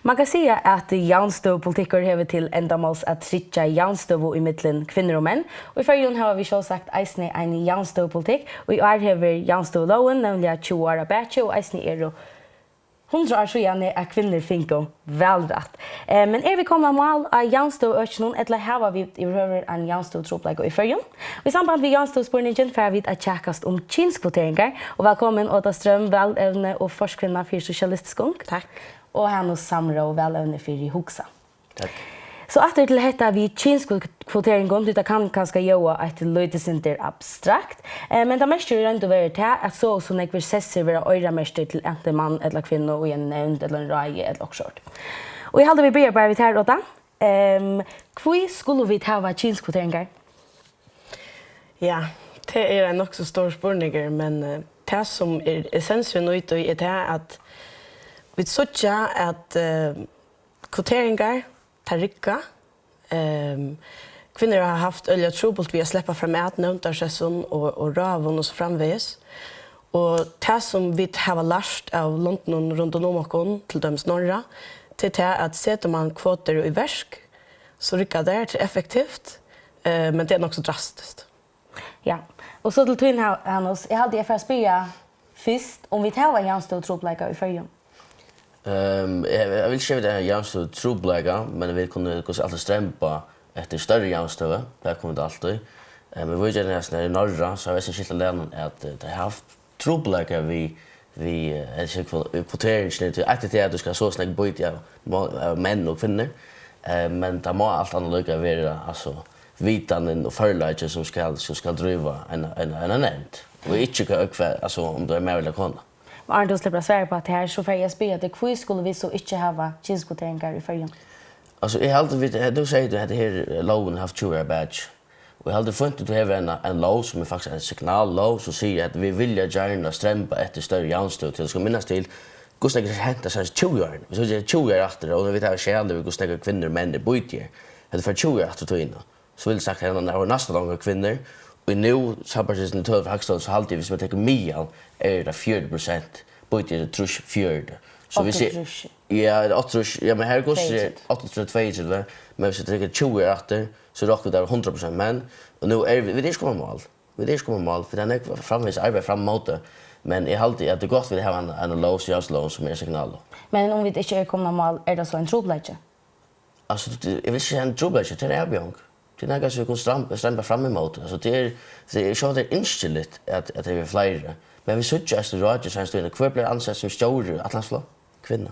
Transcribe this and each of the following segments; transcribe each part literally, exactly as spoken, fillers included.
Man kann siga, at javnstøðupolitikkur hevur til endamáls at tryggja javnstøðu ímillum kvinnur og menn, og í Føroyum hava vit sjálvsagt eisini ein javnstøðupolitikk, og í ár hevur javnstøðulógin nevniliga tjúgu ár á baki, og eisini eru hundrað ár síðani, at kvinnur fingu valrætt. Eh, men eru vit komin á mál á javnstøðuøkinum, ella hava vit yvirhøvur ein javnstøðutrupulleika í Føroyum? Í samband við javnstøðuspurningin fara vit at kjakast um kynskvoteringar, og vælkomin, Oda Strøm, valevni og forkvinna fyri Sosialistisk Ung. Takk. Og Hanus Samró, valevni fyri Hugsa. Takk. So aftur til hetta við kynskvoteringum, tí tað kann kanska ljóða eitt lítið sindur abstrakt, eh, men tað merkir í roynd og veru tað, at so og so nógvir sessir verða oyramerktir til antin mann ella kvinnu í ein nevnd ella ein ráði ella okkurt sort. Og eg haldi, vit byrja bara við tær, Oda. Ehm, hví skulu vit hava kynskvoteringar? Ja, tað er ein nokk so stórur spurningur, men eh, tað sum er essensurin í tí, er tað, at vit síggja, at eh, kvoteringar, tað riggar. Ehm, kvinnur hava havt øgiliga trupult við at sleppa framat nevndarprosessum og, og ráðum og so framvegis. Og tað, sum vit hava lært av londunum rundan um okkum, til dømis Norra, tað er tað, at setir mann kvotur í verk, so riggar tað, tað er effektivt, eh, men tað er nokk so drastiskt. Ja, og so til tín, Ha-, Hanus. Eg haldi, eg fari at spyrja fyrst, um vit hava javnstøðutrupulleika í Føroyum. Um, eg, eg vil ikki siga, at vit hava javnstøðutrupulleika, men vit kunnu hvussu alt stremba eftir størri javnstøðu. Tað kunnu vit altíð. Um, men vit gera næstan her í Norra, so har vit eisini skilt av lærarunum, at eh, tey hava havt trupulleikar við, við eh, hesi kvo- kvoteringini. Tí eitt er tað, at tú skalt hava so og so nógv býti av mo- av menn og kvinnur, eh, men tað má alt annað líka vera, altso, vitanin og førleiki, sum skal, sum skal dríva eina, eina, eina nevnd, og ikki hvat, hvat, altso, um tú ert maður ella kona. Men áðrenn tú sleppur at svara upp á tað her, so fari eg at spyrja teg, hví skulu vit so ikki hava kynskvoteringar í Føroyum? Altso, eg haldi, vit, nú sigur tú, at hetta her lógin hevur havt tjúgu ára bak, og eg haldi fínt, at tú hevur ein, ein lóg, sum er faktiskt ein signallóg, sum sigur, at vit vilja gjarna stremba eftir størri javnstøðu. Tí tað skal minnast til, hvussu nógv er hent tey seinastu tjúgu árini. Viss vit gera tjúgu ár aftur, og vit hava skjalið við, hvussu nógvar kvinnur og menn eru býttir her, hetta fer tjúgu ár aftur í tíðina, so vil eg sagt, at hetta var næstan ongar kvinnur, og nú, sambært hesum tølum frá Hagstovan, so haldi eg, viss man tekur miðal, er tað fjøruti prosent, býtið er trýss fjøruti. So viss eg, Áttaogtrýss. Ja, áttaogtrýss, ja, men her er hvussu er, áttaogtrýss, tveyogtretivu, men viss eg tekur tjúgu ár aftur, so rokna vit, tað eru hundrað prosent menn, og nú eru vit, vit eru ikki komin á mál. Vit eru ikki komin á mál, fyri tað er nógv framvegis arbeiði fram móti, men eg haldi, at tað er gott, vit hava ein, ein lóg, javnstøðulógin, sum er signallóg. Men um vit ikki eru komin á mál, er tað so ein trupulleiki? Altso, eg vil ikki siga ein trupulleiki, tað er ein avbjóðing. Tað er nakað, sum vit kunnu stram- stremba fram ímóti. Altso, tað er, tað er, sjálvt tað er ynskiligt, at, at tað verða fleiri. Men vit síggja eisini ráðgevið seinastu tíðina, hvør bleiv ansett sum stjóri í Atlantsflog? Kvinna.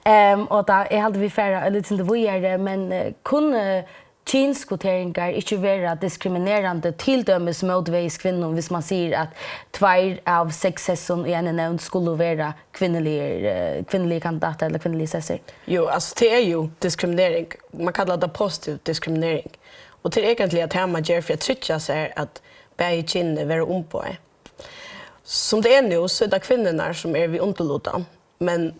Um, og tá, eg haldi, vit fara eitt lítið sindur víðari, men eh, kunnu kynskvoteringar ikki vera diskriminerandi, til dømis mótvegis kvinnum, viss man sigur, at tveir av seks sessum í eini nevnd skulu vera kvinnuligir, eh, kvinnuligir kandidatar ella kvinnuligir sessir? Jo, altso, tað er jo diskriminering. Man kallar tað positiv diskriminering. Og tað er eigentliga tað, man ger fyri at tryggja sær, at bæði kynini verða umboðað. Sum tað er nú, so er tað kvinnurnar, sum eru við undirlutan, men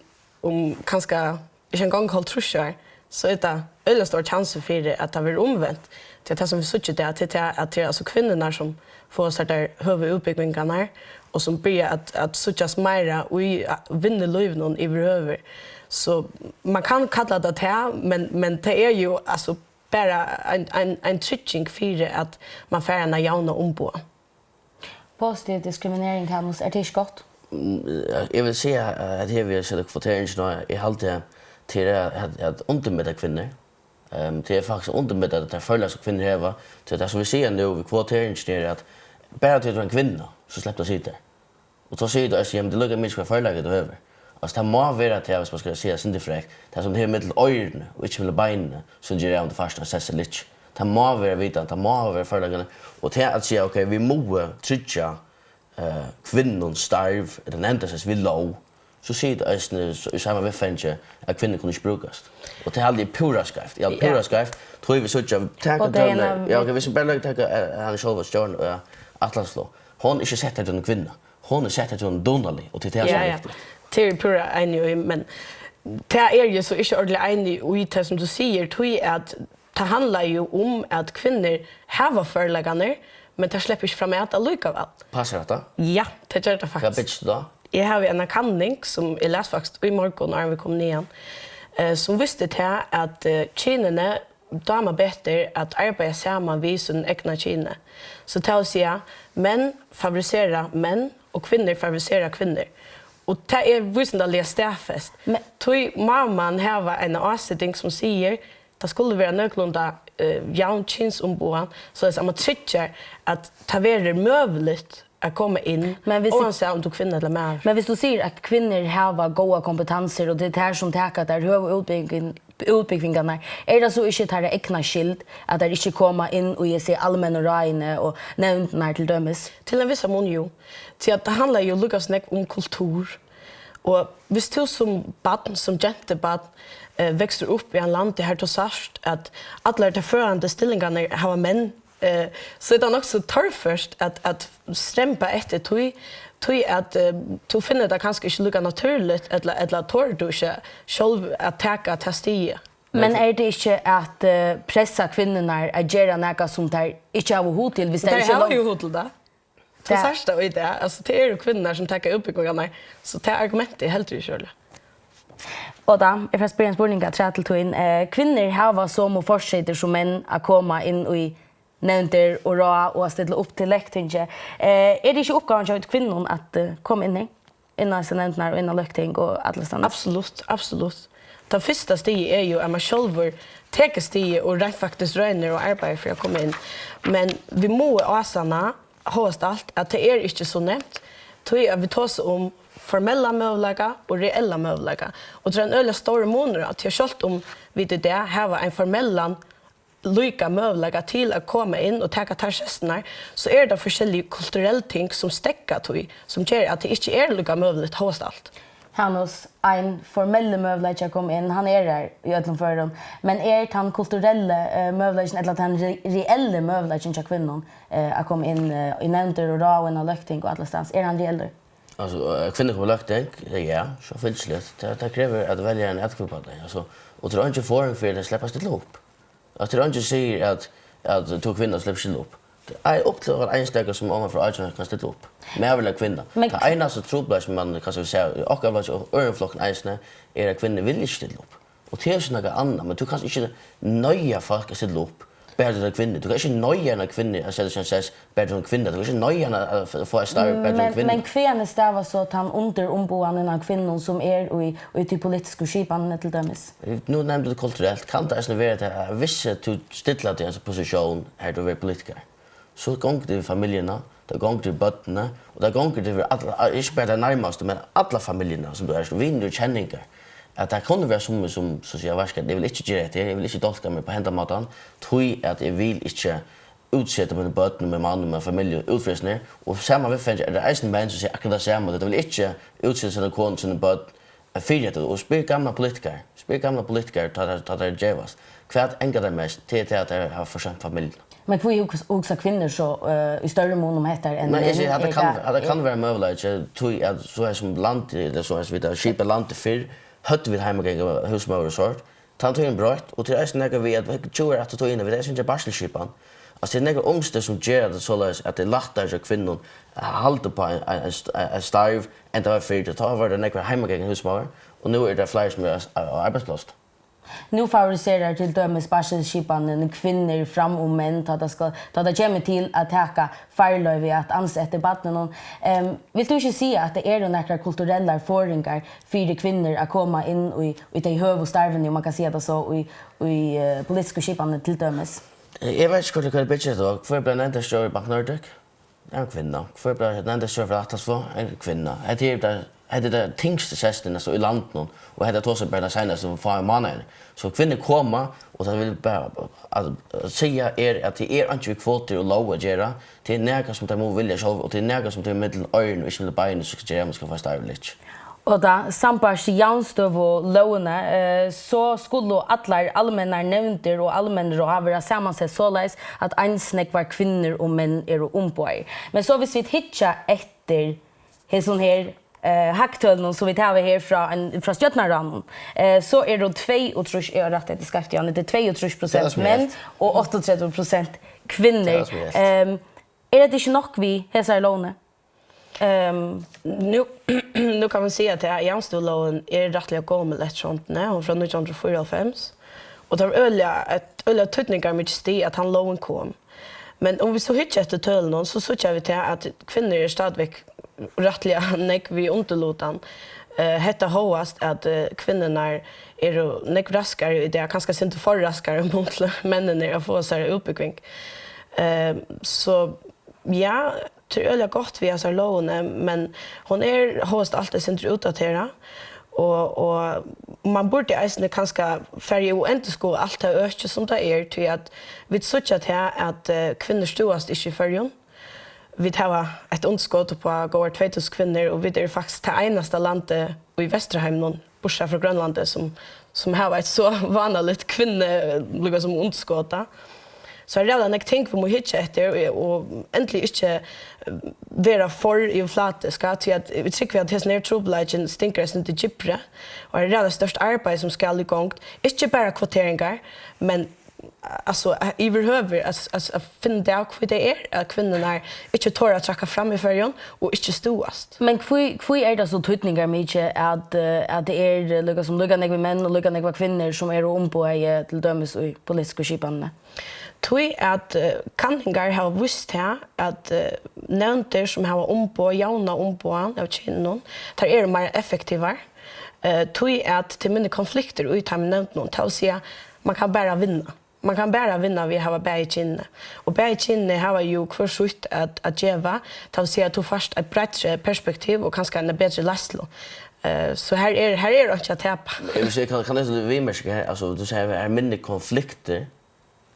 um kanska ikki eingong hálvtrýss ár, so er tað øgiliga stór kjansur fyri, at tað verður umvent. Tí at tað, sum vit síggja í dag, tað er tað, at tað er altso kvinnurnar, sum fáa sær tær høgu útbúgvingarnar, og sum byrja at, at síggjast meira í vinnulívinum yvirhøvur. So man kann kalla tað tað, men, men tað er jo altso bara ein, ein, ein trygging fyri, at man fær eina javna umboðan. Positiv diskriminering, Hanus, er tað ikki gott? Mm, eg vil siga, at her vil eg seta kvoteringina á. Eg haldi, at tað er at, at undirmeta kvinnur. Um, tað er faktiskt at undirmeta tær førleikar, sum kvinnur hava. Tí tað, sum vit siga nú við kvoteringini, er, at bara tí at tú ert ein kvinna, so sleppur tú at sita har. Og tá sigur tú eisini, jamen, tað er líka mikið, hvat førleikar tú hevur. Altso, tað má vera tað, viss man skal siga eitt sindur frekt, tað sum hevur millum oyruni og ikki millum beinini, sum ger, um tú fært ein sess ella ikki. Tað má vera vitan, tað má vera førleikarnir. Og tað at siga, ok, vit mugu tryggja eh, kvinnum starv, ella nevndarsess við lóg, so sigur tað eisini, so í sama viðfangi, at kvinnur kunnu ikki brúkast. Og tað haldi eg er púra skeivt. Ja, púra skeivt. Tí vit síggja, taka Og tað er tølini, ein av ja, ok, viss vit bara taka, eh, hana sjálva, stjóran, eh, Atlantsflog. Hon er ikki sett har til ein kvinna. Hon er sett har til ein dugnalig, og til tað, sum Ja, er ja. viktigt. Tað er eg púra einig í, men tað er eg so ikki ordiliga einig í, tað sum tú sigur, tí at tað handlar jo um, at kvinnur hava førleikarnar, men tað sleppur ikki framat allíkavæl. Passar hetta? Ja, tað ger tað Hvat faktiskt. byggir tú á? Eg havi eina kanning, sum eg las faktiskt í morgun, áðrenn vit komu niðan, eh, sum vísti tað, at, eh, kynini dáma betur at arbeiða saman við sínum egna kyni. So tað vil siga, menn favorisera menn og kvinnur favorisera kvinnur. Og tað er vísindaliga staðfest. Men tí má mann hava eina áseting sum sigur, tað skuldi vera nøkulunda, eh, javn kynsumboðan, soleiðis at mann tryggjar, at tað verður møguligt at koma inn, Men hvis- óansæð um tú er kvinna ella maður. Men hvis du sier at kvinner hava góða kompetanser, og det er her som taker der høve utbygging, utbyggingarna, er det så ikke tar egna skyld at der ikke kommer inn og jeg ser allmenn og røyne og nevnten her til dømes? Til en viss mån, jo. Til at det handler jo lukka snakk om kultur. Og hvis du som barn, som gentebarn, eh, vekster opp i en land der du sørst at alle de førende stillingene har menn, eh, så er det nok så tørrførst at, at strempe etter tog, tog at, eh, du finner det kanskje ikke lukka naturligt, eller, eller tør du ikke selv at ta til stiget. Men er det ikke at, eh, pressa kvinnerne at gjøre noe som de ikke har hud til, hvis det Det ikke er har lov? Jo hud til det. Tað sært tað í dag. Altso, tað eru kvinnurnar sum taka útbúgvingarnar, so tað argumentið heldur ikki øgiliga. Og da, eg fari at spyrja ein spurning afturat til tín. Eh, kvinnur hava somu fortreytir sum menn at koma inn í nevndir og ráð og at stilla upp til løgtingið. Eh, er tað ikki uppgávan hjá kvinnum at, eh, koma inn her? Inn á hesar nevndirnar og inn á løgting og allastaðni? Absolutt, absolutt. Tað fyrsta stigið er jo, at man sjálvur tekur stigið og rent faktisk roynir og arbeiðir fyri at koma inn. Men vit mugu ásanna hóast alt, at tað er ikki so nemt, tí at vit tosa um formella møguleika og reella møguleika. Og tað er ein øgiliga stórur munur á, tí at sjálvt um vit í dag hava ein formellan líka møguleika til at koma inn og taka tær sessirnar, so eru tað forskellig kulturell ting, sum steðga tí, sum ger, at tað ikki er líka møguligt hóast alt. Hanus, ein formellur møguleiki at koma inn, hann er har í øllum førum, men er tann kulturelli, eh, møguleikin ella tann re-, reelli møguleikin hjá kvinnum, eh, at koma inn, eh, í nevndir og ráð og inn á løgting og allastaðni, er hann reellur? Altso, eh, kvinnur koma í løgting, ja, sjálvfylgisliga. Tað, tað krevur, at veljarin atkvøpar tey, altso, og tað er eingin forðing fyri, at tey sleppa at stilla upp. At tað er eingin sigur, at, at tú kvinna sleppur ikki upp. Tað er upp til hvønn einstaka, sum oman frá átjan ára kann stilla upp. Maður ella kvinna. Men tað einasta trupulleiki, sum man kanska vil siga, í okkara flokki og øðrum flokkum eisini, er, at kvinnur vilja ikki stilla upp. Og tað er so nakað annað, men tú kanst ikki noyða fólk at stilla upp, bara tí tað er kvinnur. Tú kanst ikki noyða eina kvinnu at seta seg ein sess, bara tí hon er kvinna. Tú kanst ikki noyða hana at f-, fáa eitt starv, bara tí hon er Men, kvinna. Men hvaðani stavast so tann undirumboðanin av kvinnum, sum er í, í tí politisku skipanini til dømis? Nú nevndi tú kulturelt. Kann tað eisini vera, at, at hvis at tú stillar teg í ein posisjón har tú verður politikari, so gongur tað við familjuna, tað gongur við børnini, og tað gongur við alla, ikki bara tey nærmastu, men alla familjuna, sum tú ert, vinir og kenningar. At tað kunnu vera summi, sum, sum siga, "Veitst tú hvat, eg vil ikki gera hetta her, eg vil ikki dálka meg á hendan mátan, tí at eg vil ikki útseta míni børn og mín mann og mína familju út fyri hesum her." Og saman við fólki er tað eisini menn, sum siga akkurát tað sama, at tey vil ikki útseta sína konu, síni børn fyri hetta. Og spyr gamlar politikarar, spyr gamlar politikarar, tá tær, tá tær gevast. Hvat angar tær mest? Tað er tað, at tær hava forsømt familjuna. Men hví hugsa, hugsa kvinnur so, eh, í størri mun um hetta enn Nei, eg menn? Sigi, hatta Er kann, tað hatta kann vera møguleiki, tí at so her sum landið, ella so her sum vit hava skipað landið fyrr, høvdu vit heimaganga húsmóður og sovorðið. Tann tíðin broytt, og tað er eisini nakað við, at tjúgu ár aftur í tíðina, vit hava eisini fingið barselskipan. Altso, tað eru nakrar umstøður, sum gera tað soleiðis, at tað er lættari hjá kvinnum at halda upp á ein, ein, ein st-, ein starv, enn tað var fyrr. Tá var tað nakrar heimaganga húsmóður, og nú eru tað fleiri, sum eru á, á arbeiðspláss. Nú favoriserar til dømis barselskipanin kvinnur fram um menn, tá tað skal, tá tað kemur til at taka farloyvi at ansa eftir barninum. Em, vilt tú ikki siga, at tað eru nakrar kulturellar forðingar fyri kvinnur at koma inn í, í tey høgu starvini, um man kann siga tað so, í, í, eh, politisku skipanini til dømis? Eg veit ikki, hvør, hvør byggir hetta á. Hvør bleiv nevndarstjóri í Bank Nordic? Tað er ein kvinna. Hvør bleiv nevndarstjóri fyri Atlantflokkin? Ein kvinna. Hetta er tað, hetta er tað tyngstu sessin, altso, í landinum, og hetta tosar bara tað seinastu fáu mánaðirnar. So kvinnur koma, og tað vil bara at, at siga er, at tað er einki við kvotur og lóg at gera. Tað er nakað, sum tær mugu vilja sjálv, og tað er nakað, sum tað er millum oyruni og ikki millum beinini, sum skal gera, um tær skal fáa starv ella ikki. Og tá, sambært javnstøðulógini, eh, so skulu allar almennar nevndir og almenn ráð vera samansett soleiðis, at eins nógvar kvinnur og menn eru umboðaðir. Men so, hvis vit hyggja eftir hesum her, eh, hagtølunum, sum vit hava her frá ein, frá Stjórnarráðnum, eh, so eru tveyogtrýss, eg havi rætt, hetta er skeivt, Jan, hetta er tveyogtrýss prosent menn og áttaogtretivu prosent kvinnur. Tað er sum er. Ehm, er hetta ikki nokk við hesari lógini? Ehm, Nú, nú kann man siga, at javnstøðulógin er rættiliga gomul eftir hondini. Hon er frá nítjan hundrað og fýraoghálvfems. Og tað var øgiliga, eitt øgiliga týdningarmikið stig, at hann lógin kom. Men um vit so hyggja eftir tølunum, so síggja vit tað, at kvinnur eru stadigvæk rættiliga nógv við undirlutan. Eh, hetta hóast, at, eh, kvinnurnar eru nógv raskari í dag, kanska sindur for raskari, í mun til menninir, at fáa sær útbúgving. Eh, so ja, tað er øgiliga gott við hasari lógini, men hon er hóast alt eitt sindur útdaterað, og, og man burdi eisini kanska farið og endurskoða alt tað økið, sum tað er, tí at vit síggja tað, at, eh, kvinnur stúast ikki í Føroyum. Vit hava eitt undirskot upp á góðar tvey túsund kvinnur, og vit eru faktiskt tað einasta landið í Vesturheiminum, burtursæð frá Grønlandi, sum, sum hava eitt so vánaligt kvinnu-, líka sum undirskot, tá. So er ræðuliga nógv ting, vit mugu hyggja eftir, og, og endiliga ikki, eh, vera for yvirflatiska, tí at vit trúgva, at hesin her trupulleikin stingur eitt sindur djúpri, og er ræðuliga stórt arbeiði, sum skal í gongd. Ikki bara kvoteringar, men, altso, yvirhøvur at, at, at finna út av, hví tað er, at kvinnurnar ikki tora at traðka fram í Føroyum og ikki stúast. Men hví, hví er tað so týdningarmikið, at, eh, at tað er, eh, líka sum líka nógvir menn og líka nógvar kvinnur, sum eru umboðaðir til dømis í politisku skipanini? Tí at, eh, kanningar hava víst tað, at, eh, nevndir, sum hava umboð, javna umboðan av kynum, tær eru meira effektivar, eh, tí at tað eru minni konfliktir í teimum nevndunum. Tað vil siga, man kann bara vinna. Man kann bara vinna við at hava bæði kynini. Og bæði kynini hava jú hvør sítt at, at geva. Tað vil siga, at tú fært eitt breiðari perspektiv og kanska eina betri leiðslu. Eh, so her er, her er einki at tapa. Eg vil siga, kann, kann eg viðmerka her, altso, tú sigur, her er minni konfliktir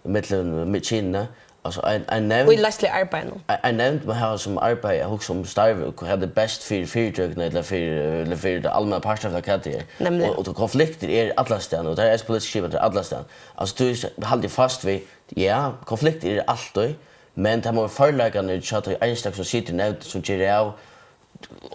millum, millum kynini. Altso, ein, ein nevnd, í leiðsluarbeiðinum. Ein, ein nevnd má hava sum arbeiði at hugsa um starvið, og hvat er best fyri fyritøkuna, ella fyri, ella fyri tað almenna partin, ella hvat tað er. Nemliga. Og, og konfliktir eru allastaðni, og tað er politiskt skipað allastaðni. Altso, tú haldi fast við, ja, konfliktir eru altíð, men tað má vera førleikarnir hjá tí einstaka, sum situr í nevnd, sum ger av,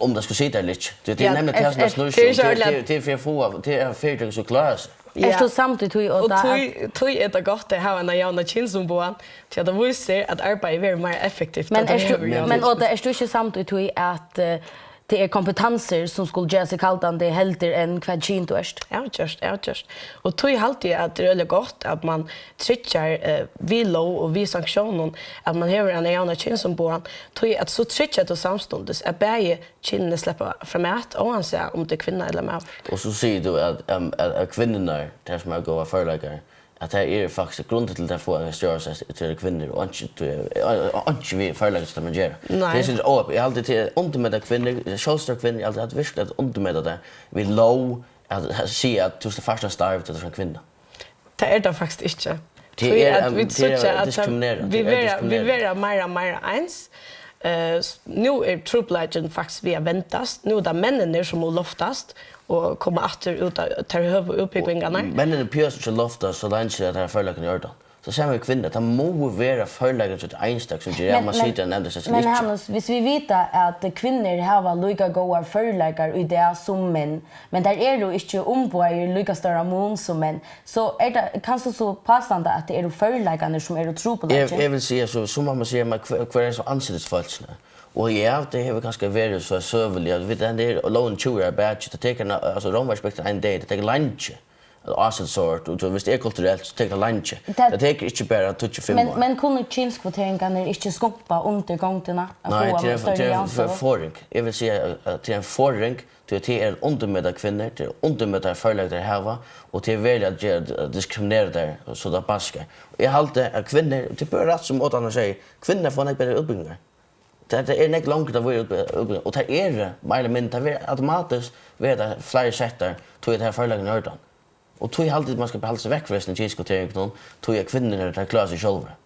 um tað skal sita ella ikki. Tað, tað er, ja, nemliga tað, sum tað snýr seg um. Tað er, tað er, tað er fyri at fáa, tað er fyritøkur, sum klára seg. Ja. Ert tú samd í tí, Odda, og tí, at tí er tað gott at hava eina javna kynsumboðan, tí at tað vísir, at arbeiðið verður meira effektivt, men at tað ert tú, hevur javna kynsumboðan. Men Odda, ert tú ikki samd í tí, at, eh, tað er kompetansur, sum skulu gera seg galdandi, heldur enn hvat kyn tú ert? Avgjørt, avgjørt. Og tí haldi eg, at tað er øgiliga gott, at man tryggjar, eh, við lóg og við sanktiónum, at man hevur eina javna kynsumboðan, tí at so tryggjar tú samstundis, at bæði kynini sleppa framat, óansæð um tað er kvinna ella maður. Og so sigur tú at, um, at, at kvinnurnar, tær sum hava góðar førleikar, at tað er faktiskt grundin til, at tær fáa ein stjóra, so tað eru kvinnur, og einki, tú, og, og einki við førleikar, sum tað man gera. Nei. Tað er, synes, óheppið. Eg haldi, tað er undirmetað kvinnur, sjálvstøðugt kvinnur, eg haldi, at virkiligt at undirmeta tað við lóg, at, at siga, at tú skal fært eitt starv, tí tú ert ein kvinna. Tað er tað faktiskt ikki. Tað er, at vit, tað er síggja, at diskriminerað. Tað, vit verða, vit verða meira og meira eins. Eh, s-, nú er trupulleikin faktiskt við at vendast. Nú er tað menninir, sum mugu loftast og koma aftur út á tær høgu útbúgvingarnar. Og menninir behøva ikki loftast, so leingi at tær førleikarnir eru í ordan. So sama við kvinnur, tað mugu vera førleikar hjá tí einstaka, sum ger, men, at man, men, situr og nevnir seg, men ikki. Hanus, hvis vi vita at kvinnur hava líka góðar førleikar í dag sum menn, men tær eru ikki umboðaðar í líka stóran mun sum menn, so er tað, kanst tú so pástanda, at tað eru førleikarnir, sum eru trupulleikin? Eg, eg vil siga, so, so má man siga, men hvar, hvar er so andstøðisfólkini? Og ja, tað hevur kanska verið so søguliga, at vit, henda her lógin tjúgu ára baki, tað tekur na-, altso, Rómverjaspektrin ein dag, tað tekur leingi at áseta so, og so, hvis tað er kulturelt, so tekur tað leingi. Tað, tað tekur ikki bara tíggju, fimm ár. Men, men kunnu kynskvoteringarnir ikki skumpa undir gongdina at fáa meira, størri javnstøðu? Nei, tað er ein, tað er ein for-, forðing. Eg vil siga, at tað er ein forðing, tí at tað er at undirmeta kvinnur, tað er at undirmeta førleikar tær hava, og tað er veruliga at gera, at diskriminera tær, so tað baskar. Og eg haldi, at kvinnur, tað er bara rætt, sum Odda, hann sigur, kvinnur fáa nógv betri útbúgvingar. Tað, tað er nógv longri, tað verður útbúgving, og tað eru, meira ella minni, tað verður automatiskt, verða tað fleiri settar, tí at tað er førleikin í ordan. Og tí haldi eg, man skal halda seg vekk frá hesum kynskvoteringunum, tí at kvinnur, tær klára seg sjálvar.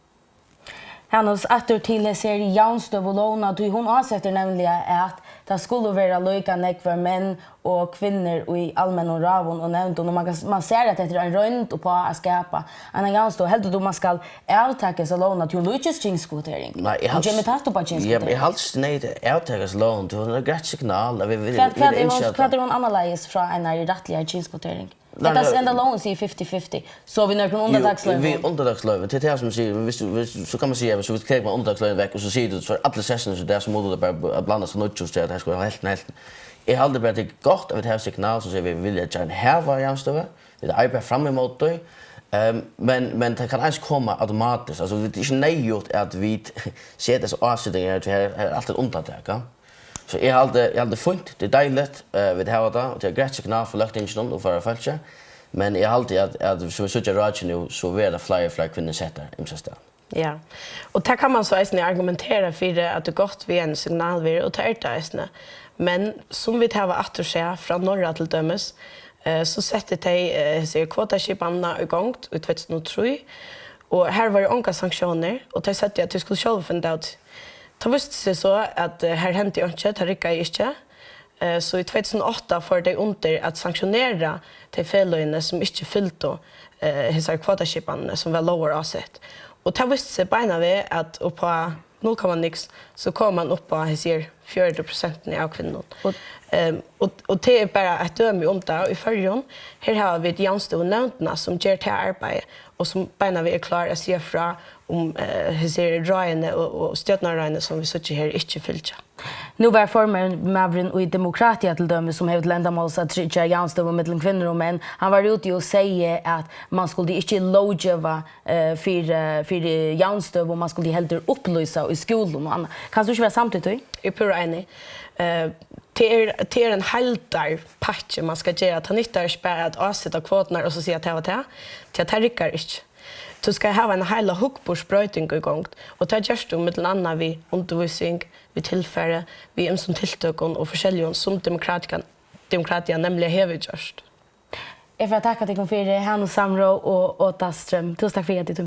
Hanus, aftur til hesi her javnstøðulógina, tí hon ásetir nemliga, at tað skulu vera líka nógvar menn og kvinnur í almennum ráðum og nevndum, og man kann, man sær, at hetta er ein roynd uppá at skapa eina javnstøðu. Heldur tú, man skal avtaka hesa lógina, tí hon líkist kynskvotering? Nei, eg haldi, hon kemur tætt upp á kynskvotering. Ja, men eg haldi ikki neyðugt at avtaka hesa lógina, tí hon er eitt greitt signal, at vit, vit, hvat, vit hvat er ynskja hon, at hvat er hon annarleiðis frá einari rættligari kynskvotering? Nei, Hetta nei, standalone sigur fifty fifty. So við nøkrum Jú, undantaksloyvum. Við undantaksloyvum, tað er tað sum sigur, viss tú, viss, so kann man siga, viss tú tekur bara undantaksløgin vekk, og so sigur tú, so allir sessirnar, so tað sum mugu bara bl-, blandast til nýggj, so at tað skal vera helvtin, helvtin. Eg haldi bara, at tað er gott, at vit hava signal, sum sigur, vit vilja gjarna hava javnstøðu, vit arbeiða fram ímóti tí, ehm, men, men tað kann eisini koma automatiskt, altso, tað er ikki neyðugt, at vit seta hesa ásetingar her, tí her, her er alt eitt undantak, ja. So eg haldi, eg haldi fínt, tað er deiligt, eh, vit hava tað, og tað er greitt signal frá løgtinginum og frá fólki, men eg haldi, at, at sum vit síggja rákið nú, so verða fleiri og fleiri kvinnur settar ymsastaðni. Ja, og tað kann man so eisini argumentera fyri, at tað er gott við eini signalveru, og tað er tað eisini. Men sum vit hava aftur sæð frá Norra til dømis, eh, so settu tey, eh, hesi kvotaskipanina í gongd í tvey túsund og trý, og har vóru ongar sanktiónir, og tey søgdu, at tey skuldu sjálv finna út. Tá vísti seg so, at, eh, har hendi einki, tað riggaði ikki. Eh, so í tvey túsund og átta fóru tey undir at sanktionera tey feløgini, sum ikki fylgdu, eh, hesari kvotaskipanini, sum var lógarásett. Og tað vísti seg beinanvegin, at upp á null komma niks, so kom man upp á hesi fjøruti prosentini av kvinnum. Og Ehm, og, og tað er bara eitt dømi um tað. Í Føroyum, her hava vit javnstøðunevndina, sum ger tað arbeiðið, og sum beinanvegin er klár at siga frá um, eh, hesi ráðini og, og stjórnarráðini, sum vit síggja her, ikki fylgja. Nú var formaðurin í Demokratia til dømis, sum hevur til endamáls at tryggja javnstøðu millum kvinnur og menn, hann var úti og segði, at man skuldi ikki lóggeva, eh, fyri, fyri javnstøðu, og man skuldi heldur upplýsa í skúlum og annað. Kanst tú ikki vera samd í tí? Eg er púra einig. Eh, tað er, tað er ein heildarpakki, man skal gera. Tað nyttar ikki bara at áseta kvoturnar og so siga, at tað var tað. Tí at tað riggar ikki. Tú skal hava eina heila hugburðsbroyting í gongd, og tað gert tú millum annað við undirvísing, við tilfari, við ymsum tiltøkum og forskelligum, sum Demokratika, Demokratia nemliga hevur gjørt. Eg fari at takka tykkum fyri, Hanus Samró og Óta Strøm. Túsund takk fyri, at tit